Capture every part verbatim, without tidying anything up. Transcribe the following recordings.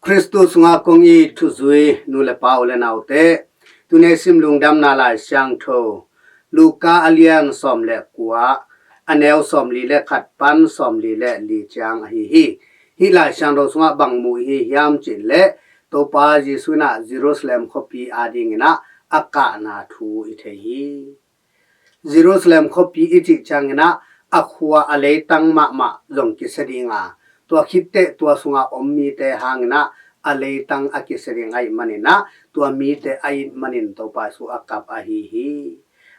Khristu sungah kong it thuzui nu le pa, u le naute, tuni i sim Lungdamna Lai Siangtho Luka a lian sawm le kua, a neu sawmli le khat pan sawmli le li ciang ahi hi. Hih Lai Siangtho sungah bang mu i hi hiam cih leh, Topa Jesuh in ah Jerusalem khuapi adingin ah a kahna thu i thei hi. Jerusalem khuapi i cih ciangin ah a khua a leitang mahmah zong kisia ding a, tua khit teh tua sungah om mite hangin ah a leitang a kisia ding ahih manin ah, tua mite a it manin Topa Jesuh a kap ahi hi.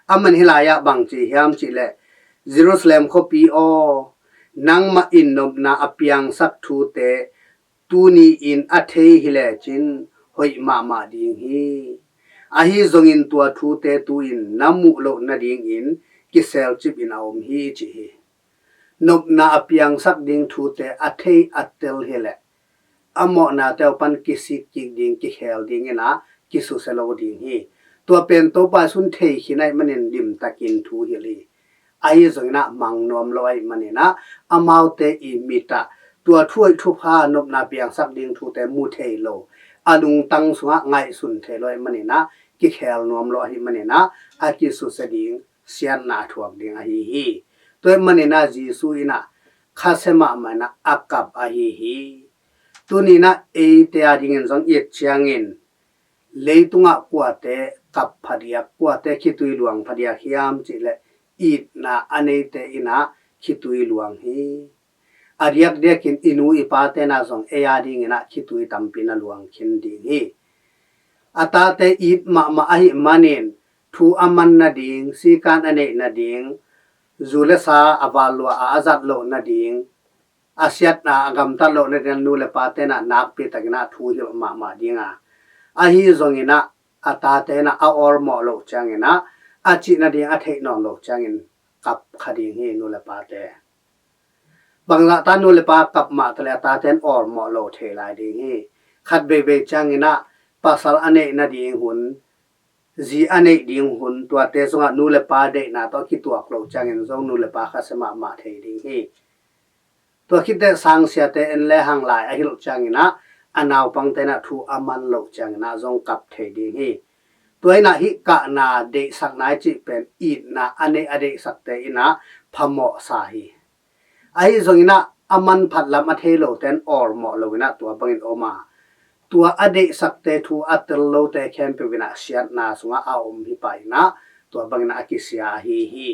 Aman hih lai-ah bang ci hiam cih leh, Jerusalem khuapi aw, nangmah in nopna a piangsak thute tuni-in a thei hi lecin hoih mahmah ding hi. Ahi zongin tua thute tu-in na muh loh nadingin kiselcip in a om hi, ci hi. Nopna a piangsak ding thute a thei a tel hi leh, a mawhnate uh pan kisik kik ding, kikhel dingin ah kisusia lo ding hi. Tua pen Topa Jesuh in thei khin ahih manin limtakin thu hilh hi. Ahi zongin ah mang nuam lo ahih manin ah, amaute i mit ah tua thu hoih thupha, nopna piangsak ding thute mu thei lo, a lungtang sungah ngaihsun thei lo ahih manin ah, kikhel nuam lo ahih manin ah, a kisusia ding, siatna a thuak ding ahi hi. Tua ahih manin ah Jesuh in ah khasia mahmah in ah a kap ahi hi. Tuni-in ah eite adingin zong i et ciangin, leitungah kuate kap phadiak, kuate khitui luang phadiak hiam cih leh, itna a neite in ah khitui luang hi. A diakdiakin i nu i pate in ah zong ei adingin ah khitui tampi na luang khin ding hi. A tate it mahmah ahih manin, thu a man nading, sikan a neih nading, zu le sa a val lua a a zat loh nading, a siatna a gamtat loh nading nu le pate in ah nakpi takin ah thu hilh mahmah ding a, ahi zongin ah a tate in ah a awlmawh loh ciangin ah, a cih nading a theih nawn loh ciangin kap kha ding hi, nu le pate. Bangzah ta nu le pa kap mah taleh a tate in awlmawh lo thei lai ding hi. Khat veivei ciangin ah pasal a neih nading hun, zi a neih ding hun, tuate sungah nu le pa deihna tawh a kituak loh ciangin zong nu le pa khasia mahmah thei ding hi. Tua khit teh sangsiate en lehang lai a hilh ciangin ah, a naupangte in ah thu a man loh ciangin ah zong kap thei ding hi. Tua in ah hih kahna deihsakna i cih pen itna a neih a deihsakte in ah phamawh sa hi. Ahi zongin ah a manphat lam a thei lote in awlmawh loin ah tua bangin om a, tua a deihsakte, thu a tel lote khempeuh in ah siatna sungah a om hi pah in ah, tua bangin ah a kisia ahi hi.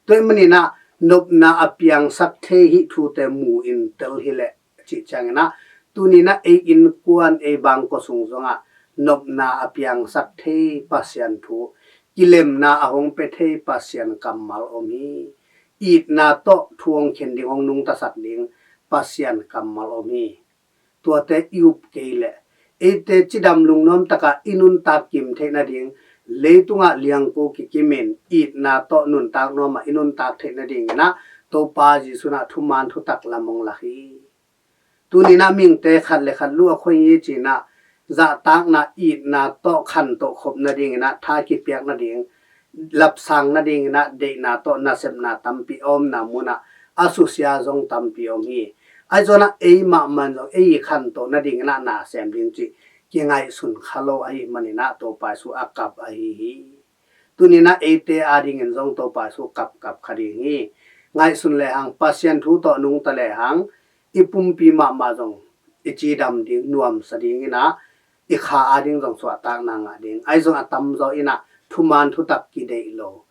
Tua ahih manin ah nopna a piangsak thei hih thute mu in tel hi leh, cih ciangin ah, tuni-in ah ei innkuan, ei bangkua sung zongah nopna a piangsak thei Pasian thu, kilemna a hong pia thei Pasian kammal om hi. Itna tawh thu hong khen ding, hong nungtasak ding Pasian kammal om hi. Tuate i up kei leh, eite cidam lungnuam takah i nuntak kim theih nading, leitungah liangko kikimin itna tawh nuntak nuamah i nuntak theih nadingin ah Topa Jesuh in ah thuman thutak lam hong lak hi. Tuni-in ah mihingte khat le khat luh a khoi hi ci-in ah, zahtakna, itna tawh khantoh khop nadingin ah, tha kipiak nading, lapsang nadingin ah, deihna tawh nasepna tampi a omna munah a susia zong tampi om hi. Ahi zongin ah ei mahmah in zong ei khantoh nadingin ah na sem ding cih kingaihsun kha lo ahih manin ah Topa Jesuh a kap ahi hi. Tuni-in ah eite adingin zong Topa Jesuh kapkap kha ding hi. Ngaihsun lehang, Pasian thu tawh nungta lehang, i pumpi mahmah zong i cidam ding, nuamsa dingin ah, i kha ading zong suahtakna ngah ding. Ahi zong a tamzaw in ah thuman thutak kideih lo,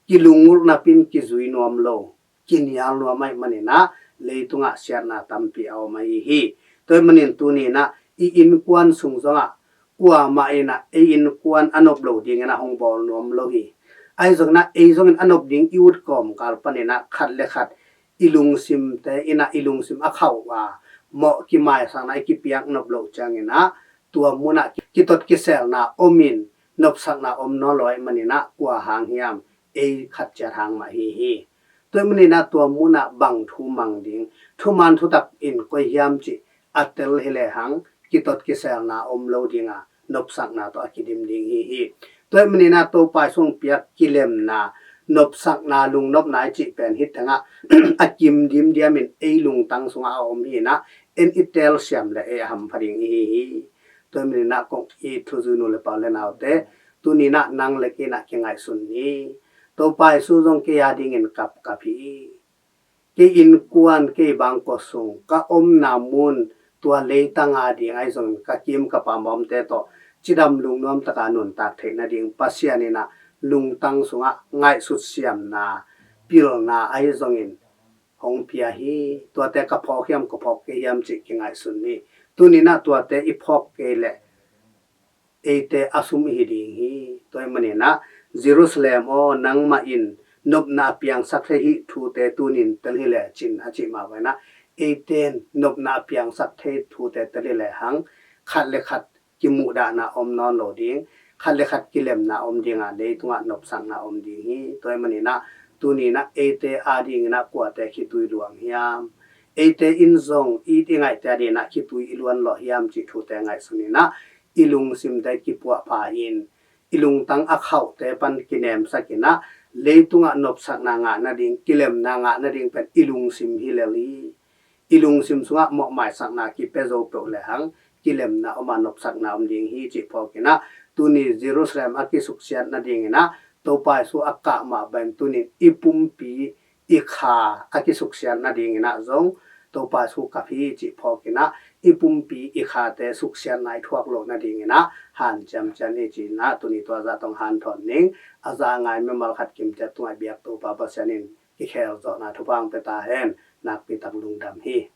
kilungulh napin kizui nuam lo, kinial nuam ahih manin ah leitungah siatna tampi a om ahi hi. Tua ahih manin tuni-in ah i innkuan sung zongah kuamah in ah ei innkuan a nop lo dingin ah hong bawl nuam lo hi. Ahi zongin ah ei zongin a nop ding i ut kawmkal panin ah khat le khat i lungsimte in ah i lungsim a khauh a, mawh kimaisakna i kipiak nop loh ciangin ah tua munah kitot kiselna om in, nopsakna om nawn lo ahih manin ah kua hang hiam, ei khat ciat hang mah hi hi. Tua ahih manin ah tua munah bang thu mang ding, thuman thutak in koi hiam cih a tel hi lehang kitot kiselna om lo ding a, nopsakna tawh a kidim ding hi hi. Tua ahih manin ah Topa Jesuh hong piak kilemna, nopsakna, lungnopna i cih pen hih tengah a kim dimdiam in ei lungtang sungah a om hi-in ah, en i tel siam le ei a hampha ding i hi hi. Tua maninah kong it thuzui nu le pa le naute, tuninah nang le kei inah kingaihsun ni. Topa Jesu zong kei a dingin kapkap hi. Kei innkuan, kei bangkua sung, ka omna mun, tua leitang a ding ahi zongin ka kim ka pam a omte tawh cidam lungnuam taka nuntak theih nading Pasian inah lungtang sungah ngaihsut siamna, pilna ahi zongin hong pia hi. Tuate ka phawk hiam, ka phawk kei hiam cih kingaihsun ni. Tuninah tuate i phawk kei leh eite a sum i hi ding hi. Tua ahih maninah Jerusalem aw, nangmah in nopna a piangsak thei hih thute tunin tel hi le cin a cih mah bangin ah, eite in nopna a piangsak thei thute tel hi le hang khat le khat kimuhdahna om nawn lo ding, khat le khat kilemna om ding a, leitungah nopsakna om ding hi. Tua ahih maninah tuninah eite a dinginah kuate khitui luang hiam? Eite in zong it i ngaihte a dinginah khitui i luan lawh hiam cih thute ngaihsun inah, i lungsimte kipuahpha in, i lungtang a khauhte pan kinemsak inah, leitungah nopsakna ngah nading, kilemna ngah nading pen i lungsim hi lel hi. I lungsim sungah mawhmaisakna kipia zo peuh le hang kilemna om a, nopsakna om ding hi cih phawk inah, tuni Jerusalem a kisuksiat nadinginah Topa Jesu a kah mah bangin tunin i pumpi i kha a kisuksiat nadinginah zong Topa Jesu kap hi cih phawk inah, i pumpi i khate suksiatna i thuak loh nadinginah hanciam cian hi ci inah, tuni tua zah tawh hanthawn ning. A za a ngai mimal khat kimciat tungah biak Topa Pasian in kikhel zawhna thupha hong pia ta hen. Nakpi tak lungdam hi.